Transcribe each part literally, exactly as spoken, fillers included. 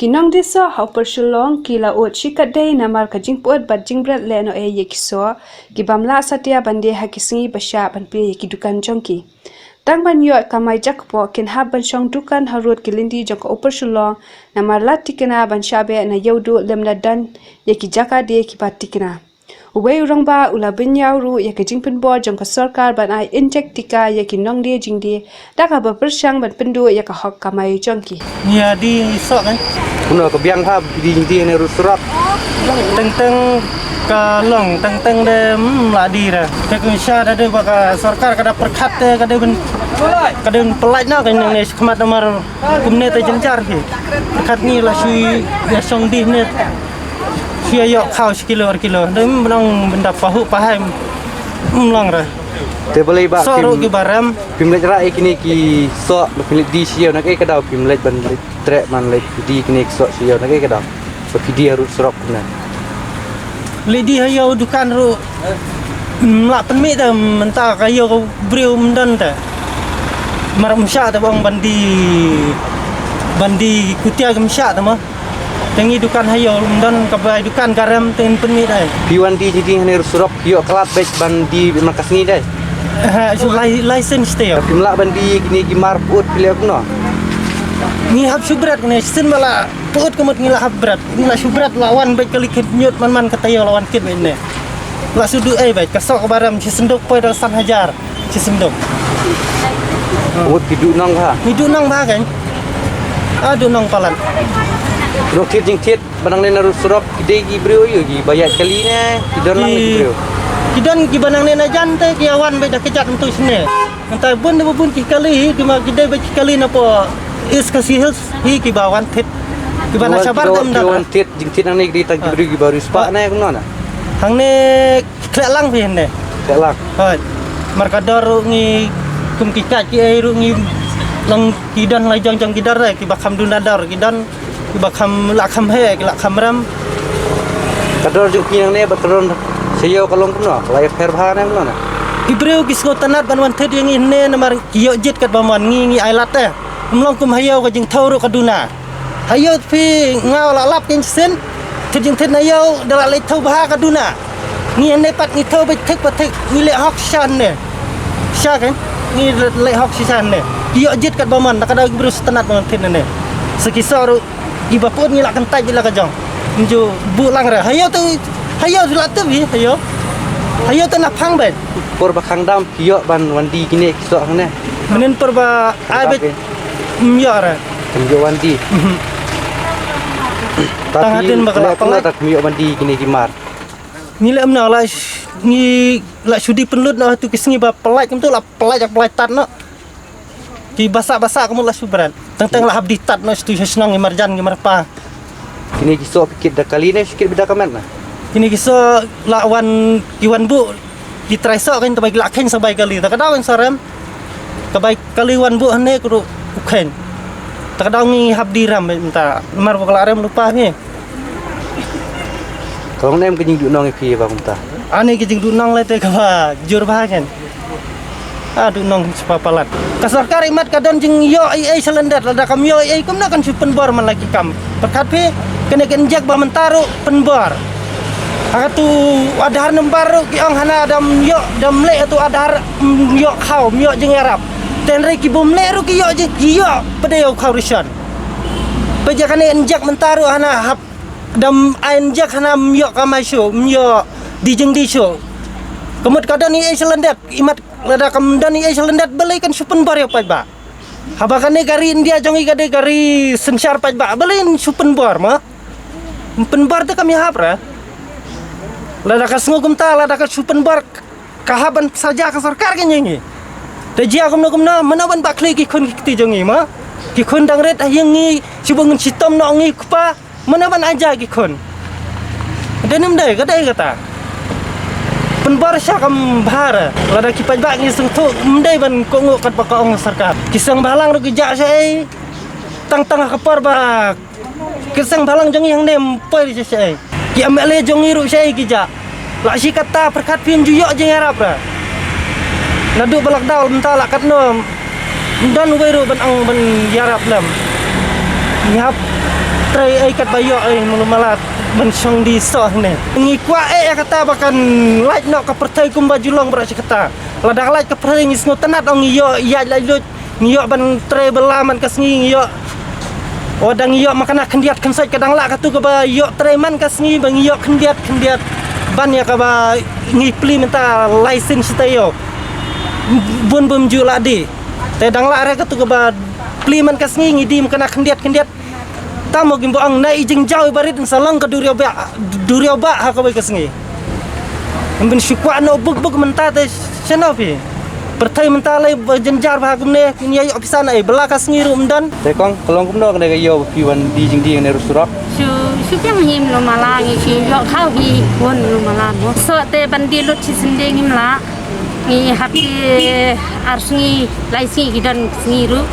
Ki nongdie soh ha Upper Shillong ki la ud shikatdei namar ka jingpyut bad jingbret lehnohei ïa ki soh, ki bym lah satia ban die ha ki sngi ba shah ban plie ïa ki dukan jong ki. Tang ban ïoh kamai jakpoh kin hap ban shong dukan harud ki lynti jong ka Upper Shillong, namar la thikna ban shah beh na Ïewduh lymda don ïa ki jaka die kiba thikna. Uwei u rangbah u la bynñiaw ruh ïa ka jingpynbor jong ka sorkar ban ai injek tika ïa ki nongdie jingdie, da kaba pyrshang ban pynduh ïa ka hok kamai jong ki. Ïa die soh kan. Kumno ka biang ha die jingdie ne ruh surok. Teng teng ka long teng teng de, hmm, la die da. Te kumsha da de ba ka sorkar ka da pyrkhat te ka de ben, ka de ben pynlait na ka ne khmat namar kumne te jynjar hi. Pyrkhat ngi la shu ïa shong die ne. Shu ïa ïoh khaw shi kilo ar kilo. Dei mlong bynta pahuh pahai mlong ra. Te balei ba soh ruh ki barem. Phim leit rah ïa kine ki soh ba phin leit die sha ïew na kaei ka daw phim leit ban leit treh ban leit die kine ki soh sha ïew na kaei ka daw. Ba phi die harud surok kumne. Leit die ha ïew dukan ruh. Mla pynmih da mynta ka ïew ka briew mdon te. Mar msha te bong ban die ban die kutia ka msha te ma. Te ngi dukan ha ïew, ym don ka bai dukan ka rem te ngin pynmih dei. Phi wan die jingdie hangne ruh surok, phi ïoh khlad beit ban die markasngi dei. Ha, shu lai-, license te ïoh. Phim lah ban die kine ki mar put phi leh kumno. Ngi hap shu bret kine, shisien ba la put ka mut ngi la hap bret. Ngi la shu bret la wan beit kali kit ñiut man man kata ïoh la wan kit beit ne. La shu duh ei beit, ka soh ka ba rem, shi synduk poi da san hajar. Shi synduk. Mut ki duh nong bha. Ki duh nong bha kan. Ah, duh nong palat. Rok thied jingthied. Ba nangne na ruh surok, ki dei ki briew aïu, ki ba ïaid kali ne, ki don lang ne ki briew. Ki don ki ba nangne na jan te, ki ïa wan beit da kjat mynta shane. Mynta bun da bun ki kali hi, ki ma ki dei beit ki kali na poh East Khasi Hills hi, ki ba wan thied. Ki ba na shabar ki dem da. Wan thied, jingthied nangne ki dei tang ki briew ki ba riewspah ne kumno na. Hangne khleh lang phi hangne. Khleh lang. Hooid. Mar ka dor ruh ngi kum ki kait ki ei ruh ngi long ki don la jong jong ki dor re, ki ba kham duna dor ki don. Ki ba kham lah kham heh, ki lah kham rem. Ka dor jong ki nangne bad ka dor sha ïew ka long kumno? Ka la ïapher bha ne kumno na? Ki briew ki sngewtynnat ban wan thied ïa ngi hangne namar ki ïoh jied katba mon, ngi ngi ai lad te. Ym long kum ha ïew ka jingthew ruh ka duna. Ha ïew phi nga la lap kein shisien. Thied jingthied na ïew da la leit thew bha ka duna. Ngi hangne pat ngi thew beit thik pa thik, ngi leh hok shisha hangne. Shisha kein ngi leh hok shisha hangne. Ki ïoh jied katba mon, da ka daw ki briew sngewtynnat ban wan thied hangne. Sa ki soh ruh Ki ba pud ngi la kyntait ngi la ka jong. Ngi ju buh lang re. Ha ïew te, ha ïew te la tip hi, ha ïew. Ha ïew te na phang beit. Por ba khang dam phi ïoh ban wan die kine ki soh hangne. Mynnin por ba ai beit. Ym ïoh re. Ym ïoh wan die. Mhm. Tang hadien ba ka la pynlait. Ym ïoh wan die kine ki mar. Ngi leh ym na la sh-, ngi la shu die pynlut na tu ki sngi ba pynlait kumtu la pynlait, pynlait tat na. Ki basa basa ka mut la shu bret. Teng teng la hap die tat noh sha tu sha shnong ngi marjan ngi marpa. Kine ki soh phi kit da kali ne shu kit beit da ka met na? Kine ki soh la wan, ki wan buh, ki trai soh kan, ta bai ki la kheiñ sa bai kali. Ta ka daw kan sa rem. Ka bai kali wan buh hangne ka ruh u kheiñ. Ta ka daw ngi hap die rem mynta. Namar ba ka la rem lypa hi. Ka long ne em ka jingduhnong ïa phi ba kumta? Ani ka jingduhnong lei te kaba jur bha kan. Ah, duhnong spa palat. Ka sorkar imat ka don jingïoh ei ei sha lyndet, lada kam ïoh ei ei kumno kan shu pynbor man la ki kam. Pyrkhat phi, kane ka injek ba mynta ruh pynbor. Ha katu Aadhaar number ruh ki ong hana dam ïoh, dam leh atu Aadhaar, mm, ïoh khaw, ym ïoh jingïarap. Te hynrei ki bym leh ruh ki ïoh jing, ki ïoh pdei ïa u khaw ration. Peit ïa kane injek mynta ruh hana hap Dam ai injek hana ym ïoh kamai shuh, ym ïoh die jingdie shuh. Ka mut ka don ei ei sha lyndet, imat lada kam don ei ei sha lyndet balei kan shu pynbor ïa u paidbah. Haba kane ka ri India jong ngi ka dei ka ri synshar paidbah, balei yn shu pynbor mo? Pynbor te kam ïahap re. Lada ka sngew kumta, lada ka shu pynbor, ka hap ban saja ka sorkar ka ïa ngi. Te jia kumno kumno, mano ban bakhlieh ki khun ki kti jong ngi mo? Ki khun dang rit ha ïing ngi, shu ba ngin shitom noh ngi kpa. Mano ban aja ki khun. Dei ne ym dei, ka dei kata. Pynbor sha kam bha re. Lada ki paidbah ngi sngewthuh, ym dei ban kohnguh katba ka ong sorkar. Ki seng bhalang ruh ki jah shaei. Tang tang ha ka por ba ki seng bhalang jong ngi hangne ym poi re shaei. Ki M L A jong ngi ruh shaei ki jah. La shi katta pyrkhat phim ju ïoh jingïarap re. Naduh ba lockdown mynta la katno. Ym don uwei ruh ban ong ban ïarap lem. Ngi hap trei ei katba ïoh ei mulu mala ban shong die soh ne. Ngi kwah eh ïa kata ba kan lait noh ka pyrthei kumba ju long baroh shi katta. Lada ka lait ka pyrthei ngi sngewtynnat ong ngi ïoh ïaid lait luid. Ngi ïoh ban trei bylla man ka sngi ngi ïoh. Wat da ngi ïoh ma kane khyndiat khynsoit ka dang lah katu kaba ïoh trei man ka sngi ba ngi ïoh khyndiat khyndiat. Ban ïa kaba ngi plie mynta license te ïoh. Bun bym ju lah die. Te dang lah re katu kaba plie man ka sngi ngi die ma kane khyndiat khyndiat. Tang mo kim ba ong na i jingjaw i barit sa long ka duriaw ba duriaw ba ha kawei ka sngi. Ym bin shu kwah noh buk buk mynta te shano phi. Pyrthei mynta lei ba jynjar ba ha kumne kin ïa ïoh pisa na ei bylla ka sngi ruh ym don. Te kong ka long kumno kane ka ïoh ba phi wan die jingdie kane ruh surok. Shu shu biang hi mlu mala ngi shu ïoh khaw hi won mlu mala mo. So te ban die lut shi sien de ngim lah. Ngi hap die ar sngi lai sngi ki don sngi ruh.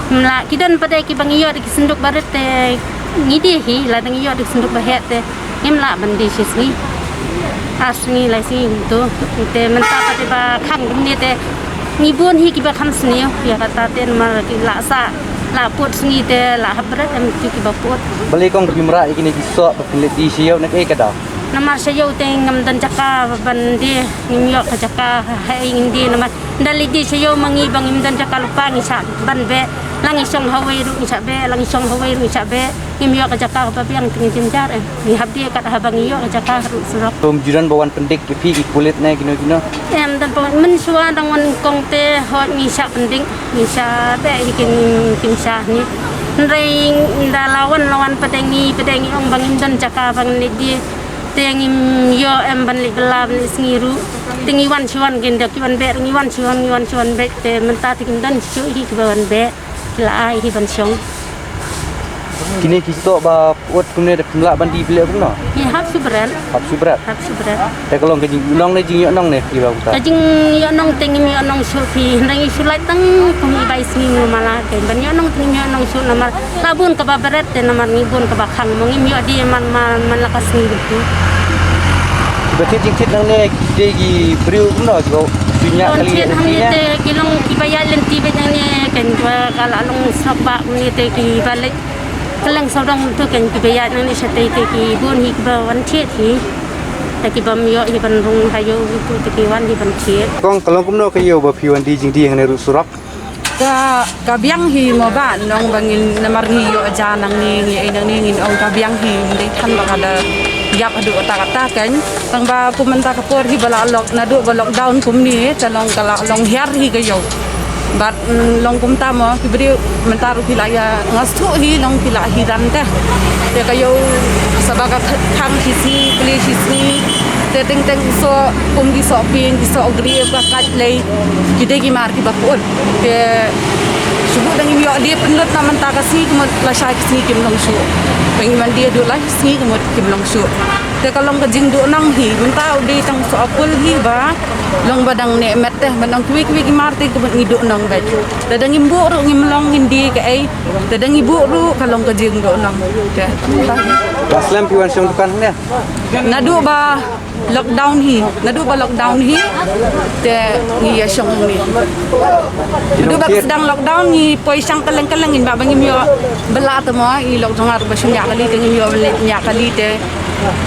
Ngim lah ki don pat de kiba ngi ïoh da ki synduk barit te ngi die hi lada ngi ïoh da ki synduk ba heh te. Ngim lah ban die shi sngi. Ar sngi lai sngi kumto. Te mynta pat de ba khang kumne te ngi bun hi kiba kham sniew ïa kata te namar ki lah sah lah put sngi te lah hap bret em ki kiba put. Balei kong phim rah ïa kine ki soh ba phin leit die sha ïew na kaei ka daw? Namar sha ïew te ngam don jaka ban die, ngim ïoh ka jaka ha ei ngin die namar da leit die sha ïew ma ngi ba ngim don jaka lypa ngi shah ban beh. La ngi shong hawei ruh ngi shah beh, la ngi shong hawei ruh ngi shah beh. Ngim ïoh ka jaka kaba biang te ngi jynjar em. Ngi hap die kat haba ngi ïoh ka jaka ruh surok. Ym ju don ba wan pyndik ïa phi ki pulit ne kino kino? Em don ba wan mynshuwa dang wan kong te hooid ngi shah pyndik ngi shah beh hi kin kin shah ni. Hynrei da la wan la wan pat de ngi pat de ngi ong ba ngim don jaka ba ngin leit die. Te ngim ïoh em ban leit bylla ban leit sngi ruh. Te ngi wan shu wan kin da ki wan beh ngi wan shu wan ngi wan shu wan beh te mynta te kim don shu hi kiba wan beh. La ai hi ban shong. Kine ki soh ba put kumne da phim lah ban die phi leh kumno? Ngi hap shu bret. Hap shu bret. Hap shu bret. Te ka long ka jingïohnong ne jingïohnong ne phi ba kumta? Ka jingïohnong te ngim ïohnong shuh phi hynrei ngi shu lait tang kum i bai sngi ngi mala te ban ïohnong te ngim ïohnong shuh namar la bun kaba bret te namar ngi bun kaba khang mo ngim ïoh die man man man la ka sngi gitu. Ba thied jingthied nangne ki dei ki briew kumno ki ba ki ñiah kali thied hangne te ki long kiba ïaid lynti beit nangne kan ba ka la long sop ba kumne te kiba leit kylleng sawdong tu kan kiba ïaid nangne shatei te ki bun hi kiba wan thied hi. Te ki bym ïoh hi ban rung ha ïew tu te ki wan hi ban thied. Kong ka long kumno ka ïew ba phi wan die jingdie hangne ruh surok? Ka ka biang hi mo ba nong ba ngin namar ngi ïoh ja nangne ngi ei nangne ngin ong ka biang hi ngin dei than ba ka da ïap haduh kata kata kan. Tang ba kum mynta ka por hi ba la lock naduh ba lockdown kumne te long ka la long hiar hi ka ïew. Bad mm, long kumta mo ki briew mynta ruh phi la ïa nga shu hi long phi la hi ran te. Te ka ïew sa ba ka khang shi sngi plie shi sngi. Te teng teng so kum ki so pin ki so gri ka kat lei ki dei ki mar ki ba pun. Te shu dang im ïoh die pynlut na mynta ka sngi ki mut la shai ki sngi kim long shuh. Teng im die duh la sngi ki mut kim long shuh. Te ka long ka jingduh nong hi mynta u dei tang so apul hi ba long ba dang ne met te ban dang kiwi kiwi ki mar te ki mut ngi duh nong bad. Te dang im buh ruh ngim long ngin die ka ei. Te dang im buh ruh ka long ka jingduh nong. Te. Ba slem phi wan shong dukan ne? Naduh ba lockdown hi, naduh ba lockdown hi. Te ngi ïa shong ni. Naduh ba sdang lockdown ngi poi shang kylleng kylleng ngin ba ba ngim ïoh bela te mo i lok jong ar ba shim ïa kali te ngim ïoh bela ïa kali te.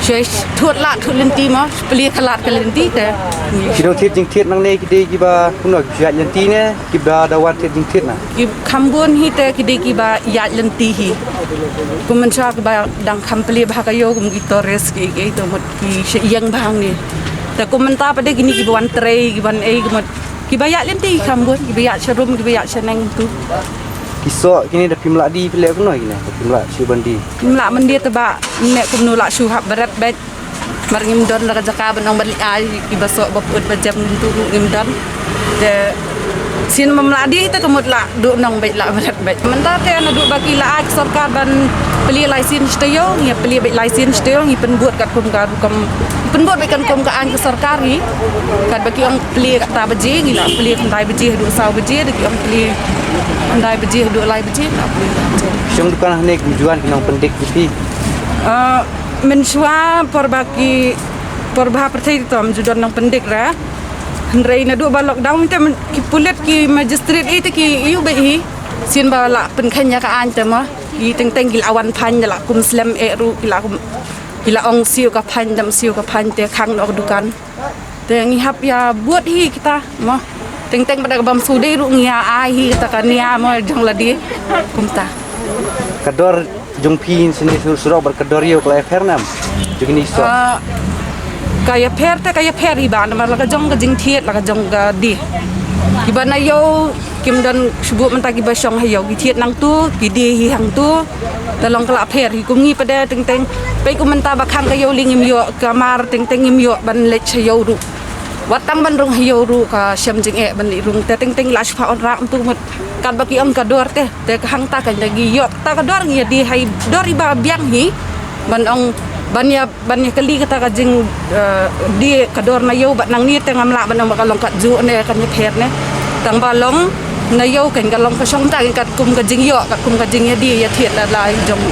Shuwa thut la thut lynti mo, plie khalat ka lynti te. Ki dang thied jingthied nangne ki dei kiba kumno ki ïaid lynti ne kiba da wan thied jingthied na? Ki kham bun hi te ki dei kiba ïaid lynti hi. Kum mynshuwa kiba dang kham plie bha ka ïew kum ki tourist ki ki to mut ki sha ïeng bha ngi. Te kum mynta pat de kine kiba wan trei kiba wan ei ki mut kiba ïaid lynti kham bun kiba ïaid sha rum kiba ïaid sha neng tu. Ki soh kine da phim lah die phi leh kumno kine da phim lah shu ban die. Phim lah ban die te ba ne kumno lah shu hap bret beit. Mar ngim don la ka jaka ban ong ban leh ai kiba soh ba put ba jem ngi tu ngim don. Te sien mam lah die te ka mut lah duh nong beit lah bret beit. Mynta te naduh ba ki la ai ka sorkar ban plie license te ïoh ngi plie beit license te ïoh ngi pynbud katkum ka rukom pynbud beit katkum ka aiñ ka sorkar hi. Katba ki ong plie kata baje ngi la plie khyndai baje haduh saw baje da ki ong plie khyndai baje haduh lai baje la plie. Shong dukan hangne ki juan ki nongpyndik ki phi. Ah, mynshuwa por ba ki por ba pyrthei to ym ju don nongpyndik re. Hynrei naduh ba lockdown te ki pulit ki magistrate ite ki ïu beit hi. Sien ba la pynkheiñ ïa ka aiñ te mo. Ki teng teng ki la wan phan da la kum slem eh ruh ki la kum ki la ong siew ka phan dam siew ka phan te khang noh ka dukan. Te ngi hap ïa bud hi kita mo. Teng teng pat da ka bam siew dei ruh ngi ïa ai hi kita ka nia mo jong lade. Kumta. Ka dor jong phi sini sur surok bad ka dor ïew ka la ïapher nam? Jong kine ki stok. Ah, ka ïapher te ka ïapher hi ba namar la ka jong ka jingthied la ka jong ka die. Kiba na ïew kim don shu buh mynta kiba shong ha ïew, ki thied nangtu, ki die hi hangtu. Te long ka la pher hi kum ngi pat de teng teng. Peit kum mynta ba khang ka ïew lei ngim ïoh kamar teng teng ngim ïoh ban leit sha ïew ruh. Wat tang ban rung ha ïew ruh ka shem jingeh ban leit rung te teng teng la shu pha on rak myntu mut. Katba ki ong ka dor te, te ka hangta ka ngi ïoh ta ka dor ngi ïa die ha i dor iba biang hi. Ban ong ban ïa ban ïa kali kata ka jing, eh, die ka dor na ïew bad nangne te ngam lah ban ong ba ka long katjuh ne kan ïapher ne. Tang ba long na ïew kan ka long ka shong ta kan kat kum ka jingïoh kat kum ka jingïa die ïa thied la la jong.